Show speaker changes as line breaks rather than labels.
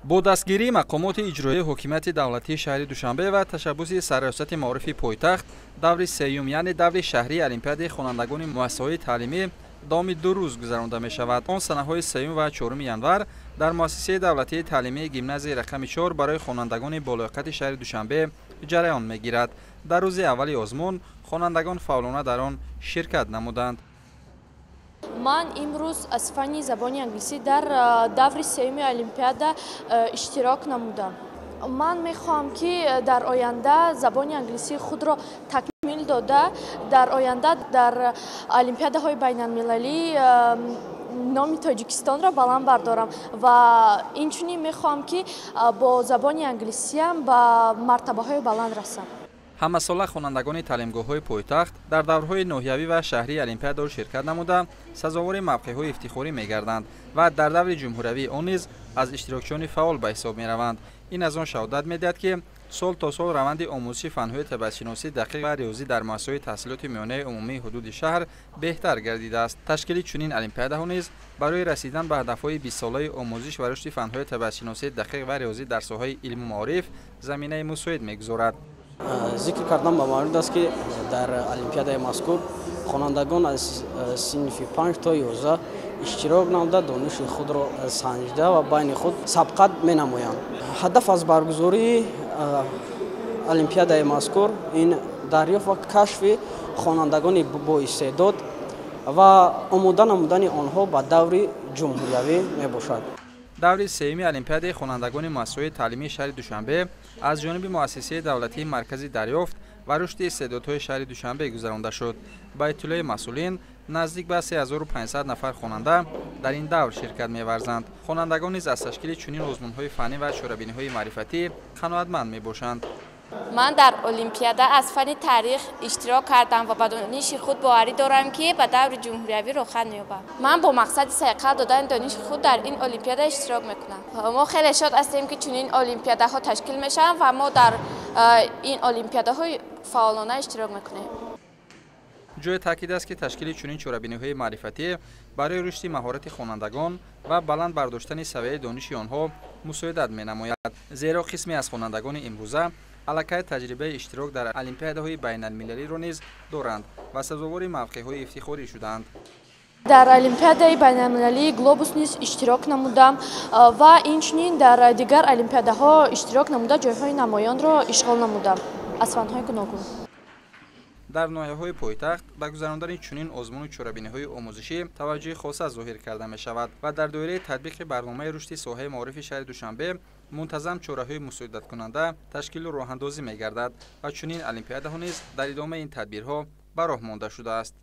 Бо дастгирии мақомоти иҷроияи ҳокимияти давлатии шаҳри Душанбе ва ташаббуси сарраёсати маорифи пойтахт, даври сеюм, яъне даври шаҳрии олимпиадаи хонандагони муассисаҳои таълимӣ давоми 2 рӯз гузаронда мешавад. Он санаҳои 3 ва 4 январ дар муассисаи давлатии таълимии гимназияи рақами 4 барои хонандагони болояқати шаҳри Душанбе ҷараён мегирад. Дар рӯзи аввали озмун хонандагон фаъолона дар он ширкат намуданд.
Ман имрӯз аз фанни забони англисӣ дар даври сеюми олимпиада иштирок намудам. Ман мехоҳам, ки дар оянда забони англисии худро такмил дода, дар оянда дар олимпиадаҳои байналмилалӣ номи Тоҷикистонро баланд бардорам ва инчунин мехоҳам, ки бо забони англисиам ба мартабаҳои баланд расам.
Ҳамасола хонандагони таълимгоҳҳои пойтахт дар даврҳои ноҳиявӣ ва шаҳрии олимпиадаро ширкат намуда, сазовори мавқеъҳои ифтихорӣ мегарданд ва дар даври ҷумҳуриявии он низ аз иштирокчиёни фаъол ба ҳисоб мераванд. Ин аз он шаҳодат медиҳад, ки сол то сол раванди омӯзиши фанҳои табиатшиносӣ, дақиқ ва риёзӣ дар муассисаҳои таҳсилоти миёнаи умумии ҳудуди шаҳр беҳтар гардидааст. Ташкили чунин олимпиадаҳо низ барои расидан ба ҳадафҳои 20-солаи омӯзиш ва рушди фанҳои табиатшиносӣ, дақиқ ва риёзӣ дар соҳаи илму маориф заминаи мусоид мегузорад.
Зикр кардам ба маврид аст, ки дар олимпиадаи мазкур хонандагон аз синфи 5 то 11 иштирок намуда, дониши худро санҷида ва байни худ сабқат менамоянд. Ҳадаф аз баргузории олимпиадаи мазкур ин дарёфт ва кашфи хонандагони боистеъдод ва омода намудани онҳо ба даври ҷумҳуриявӣ мебошад.
Даври сеюми олимпиадаи хонандагони муассисаҳои таълимии шаҳри Душанбе аз ҷониби муассисаи давлатии маркази дарёфт ва рушди истеъдодҳои шаҳри Душанбе гузаронда шуд. Ба иттилои масъулин, наздик ба 3500 нафар хонанда дар ин давр ширкат меварзанд. Хонандагон низ аз ташкили чунин озмунҳои фаннӣ ва чорабиниҳои маърифатӣ қаноатманд мебошанд.
Ман дар олимпиада аз фанни таърих иштирок кардам ва ба дониши худ боварӣ дорам, ки ба даври ҷумҳуриявӣ роҳхат меёбам. Ман бо мақсади сайқал додани дониши худ дар ин олимпиада иштирок мекунам. Мо хеле шод ҳастем, ки чунин олимпиадаҳо ташкил мешаванд ва мо дар ин олимпиадаҳо фаъолона иштирок мекунем.
Ҷои таъкид аст, ки ташкили чунин чорабиниҳои маърифатӣ барои рушди маҳорати хонандагон ва баланд бардоштани савияи дониши онҳо мусоидат менамояд, зеро қисме аз хонандагони имрӯза аллакай таҷрибаи иштирок дар олимпиадаҳои байналмилалиро низ доранд ва сазовори мавқеъҳои ифтихорӣ шуданд.
Дар олимпиадаи байналмилалии Глобус низ иштирок намудам ва инчунин дар дигар олимпиадаҳо иштирок намуда, ҷойҳои намоёнро ишғол намудам аз фанҳои гуногун.
Дар ноҳияҳои пойтахт ба гузарондани чунин озмуну чорабиниҳои омӯзишӣ таваҷҷӯҳи хоса зоҳир карда мешавад ва дар доираи татбиқи барномаи рушди соҳаи маорифи шаҳри Душанбе мунтазам чораҳои мусоидаткунанда ташкилу роҳандозӣ мегардад ва чунин олимпиадаҳо низ дар идомаи ин тадбирҳо ба роҳ монда шудааст.